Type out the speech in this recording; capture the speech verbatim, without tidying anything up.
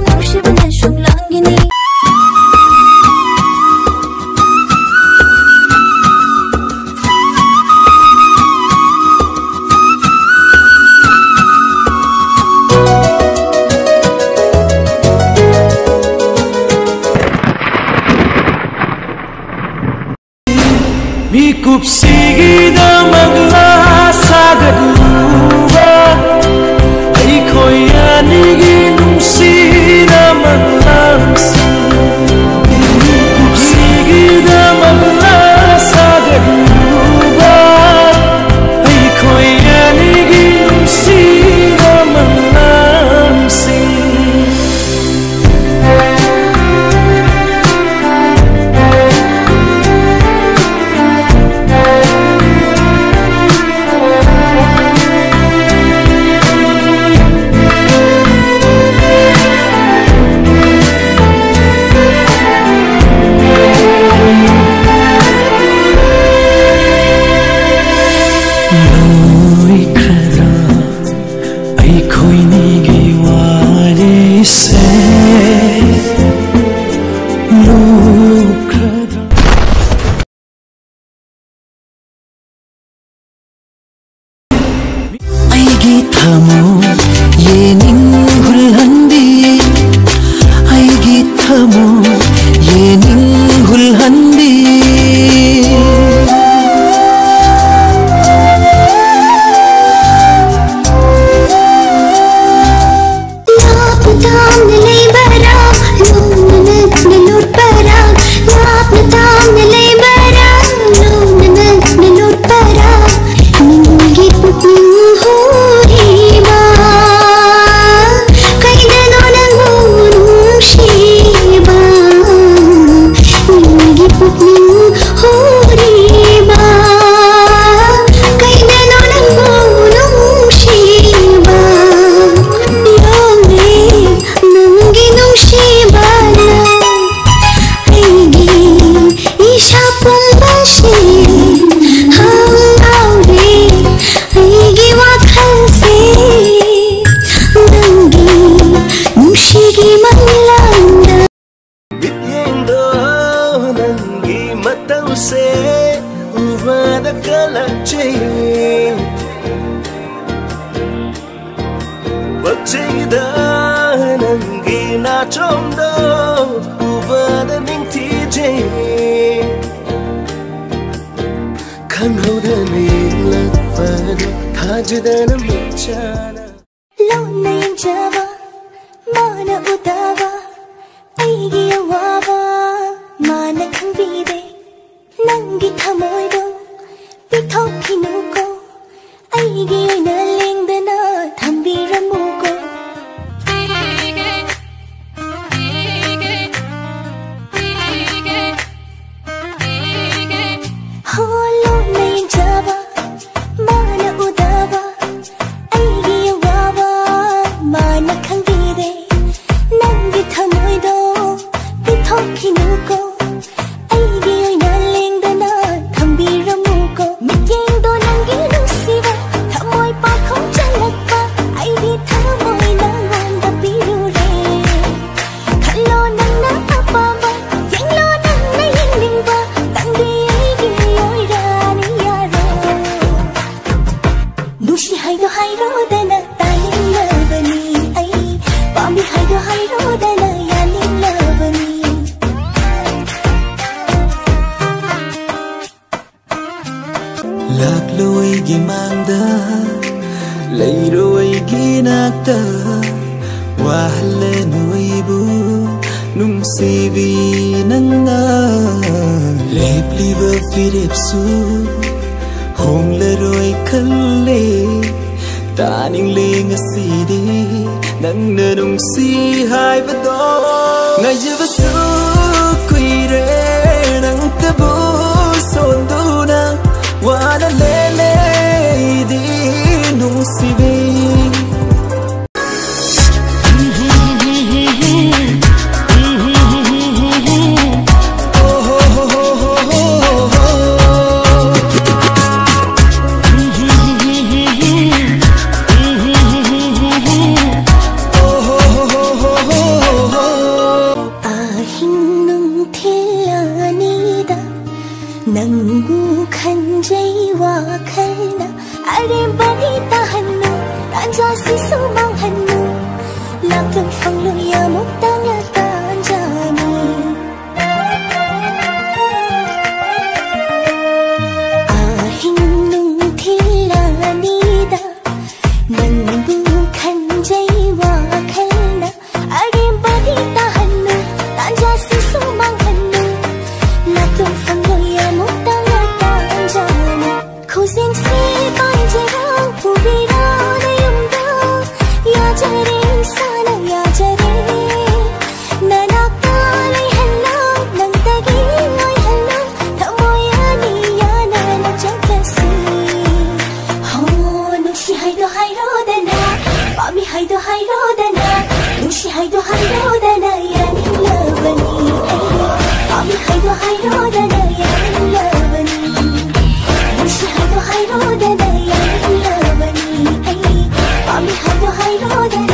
ꯅꯨꯡꯁꯤꯕꯅ ꯁꯨꯝ ꯂꯥꯡꯒꯤꯅꯤ꯫ ꯃꯤꯀꯨꯞꯁꯤꯒꯤꯗꯃꯛ ꯂꯥ ꯁꯥꯒꯠꯂꯨꯕ ꯑꯩꯈꯣꯏ ꯑꯅꯤꯒꯤ ꯅꯨꯡꯁꯤꯅ ꯃꯪꯂꯥꯟꯁꯤꯡ꯫ ꯃꯤꯀꯨꯞꯁꯤꯒꯤꯗꯃꯛ ꯂꯥ ꯁꯥꯒꯠꯂꯨꯕ ꯑꯩꯈꯣꯏ ꯑꯅꯤꯒꯤ ꯅꯨꯡꯁꯤꯅ ꯃꯪꯂꯥꯟꯁꯤꯡ꯫ ꯆꯣꯝꯗꯣ ꯎꯕꯗ ꯅꯤꯡꯊꯤꯖꯩ꯫ ꯈꯪꯍꯧꯗꯅ ꯌꯦꯡꯂꯛꯄꯗꯣ ꯊꯥꯖꯗꯅ ꯃꯤꯠꯆꯅ꯫ ꯂꯣꯟꯅ ꯌꯦꯡꯖꯕ, ꯃꯥꯅ ꯎꯗꯕ, ꯑꯩꯒꯤ ꯑꯋꯥꯕ ꯃꯥꯅ ꯈꯪꯕꯤꯗꯦ꯫ ꯅꯪꯒꯤ ꯊꯃꯣꯏꯗꯣ ꯄꯤꯊꯣꯛꯈꯤꯅꯨꯀꯣ, ꯑꯩꯒꯤ ꯑꯣꯏꯅ ꯂꯦꯡꯗꯅ ꯊꯝꯕꯤꯔꯝꯃꯨꯀꯣ꯫ ꯍꯣ, ꯂꯣꯟꯅ ꯌꯦꯡꯖꯕ, ꯃꯥꯅ ꯎꯗꯕ, ꯑꯩꯒꯤ ꯑꯋꯥꯕ ꯃꯥꯅ ꯈꯪꯕꯤꯗꯦ꯫ ꯅꯪꯒꯤ ꯊꯃꯣꯏꯗꯣ ꯄꯤꯊꯣꯛꯈꯤꯅꯨꯀꯣ, ꯑꯩꯒꯤ ꯑꯣꯏꯅ ꯂꯦꯡꯗꯅ ꯊꯝꯕꯤꯔꯝꯃꯨꯀꯣ꯫ ꯃꯤꯠꯌꯦꯡꯗꯣ ꯅꯪꯒꯤ ꯅꯨꯡꯁꯤꯕ, ꯊꯃꯣꯏ ꯄꯥꯈꯣꯡ ꯆꯜꯂꯛꯄ, ꯑꯩꯒꯤ ꯊꯃꯣꯏ ꯅꯪꯉꯣꯟꯗ ꯄꯤꯔꯨꯔꯦ꯫ ꯈꯜꯂꯣ ꯅꯪꯅ ꯑꯄꯥꯝꯕ, ꯌꯦꯡꯂꯣ ꯅꯪꯅ ꯌꯦꯡꯅꯤꯡꯕ, ꯅꯪꯗꯤ ꯑꯩꯒꯤ ꯑꯣꯏꯔꯅꯤ ꯌꯥꯔꯣ꯫ ꯅꯨꯡꯁꯤ ꯍꯥꯏꯗꯣ ꯍꯥꯏꯔꯣꯗꯅ ꯇꯥꯅꯤꯡꯂꯕꯅꯤ ꯑꯩ, ꯄꯥꯝꯃꯤ ꯍꯥꯏꯗꯣ ꯍꯥꯏꯔꯣꯗꯅ ꯌꯥꯅꯤꯡꯂꯕꯅꯤ꯫ ꯂꯥꯛꯂꯣꯏꯒꯤ ꯃꯥꯡꯗ, ꯂꯩꯔꯣꯏꯒꯤ ꯅꯥꯛꯇ, ꯋꯥꯍꯜꯂꯅꯨ ꯑꯩꯕꯨ ꯅꯨꯡꯁꯤꯕꯤ ꯅꯪꯅ꯫ ꯂꯦꯞꯂꯤꯕ ꯐꯤꯔꯦꯞꯁꯨ ꯍꯣꯡꯂꯔꯣꯏ ꯈꯜꯂꯦ꯫ ꯇꯥꯅꯤꯡꯂꯦ ꯉꯁꯤꯗꯤ ꯅꯪꯅ ꯅꯨꯡꯁꯤ ꯍꯥꯏꯕꯗꯣ꯫ ꯉꯥꯏꯖꯕꯁꯨ ꯀꯨꯏꯔꯦ ꯅꯪꯇꯕꯨ ꯁꯣꯟꯗꯨꯅ꯫ ꯋꯥꯅ ꯂꯦꯜꯂꯦ ꯑꯩꯗꯤ ꯅꯨꯡꯁꯤꯕꯤ꯫ ꯑꯍꯤꯡ ꯅꯨꯡꯊꯤꯜ ꯑꯅꯤꯗ ꯅꯪꯕꯨ ꯈꯟꯖꯩ ꯋꯥꯈꯜꯗ꯫ ꯑꯔꯦꯝꯕꯅꯤ ꯇꯥꯍꯟꯅꯨ, ꯇꯥꯟꯖꯥꯁꯤꯁꯨ ꯃꯥꯡꯍꯟꯅꯨ꯫ ꯂꯥꯛꯂꯨ ꯐꯪꯂꯨ ꯑꯃꯨꯛꯇꯪ ꯇꯅ ꯌꯥꯅꯤꯡꯂꯕꯅꯤ ꯑꯩ꯫ ꯄꯥꯝꯃꯤ ꯍꯥꯏꯗꯣ ꯍꯥꯏꯔꯣꯗꯅ ꯌꯥꯅꯤꯡꯂꯕꯅꯤ꯫ ꯅꯨꯡꯁꯤ ꯍꯥꯏꯗꯣ ꯍꯥꯏꯔꯣꯗꯅ ꯌꯥꯅꯤꯡꯂꯕꯅꯤ ꯑꯩ꯫ ꯄꯥꯝꯃꯤ ꯍꯥꯏꯗꯣ ꯍꯥꯏꯔꯣꯗꯅ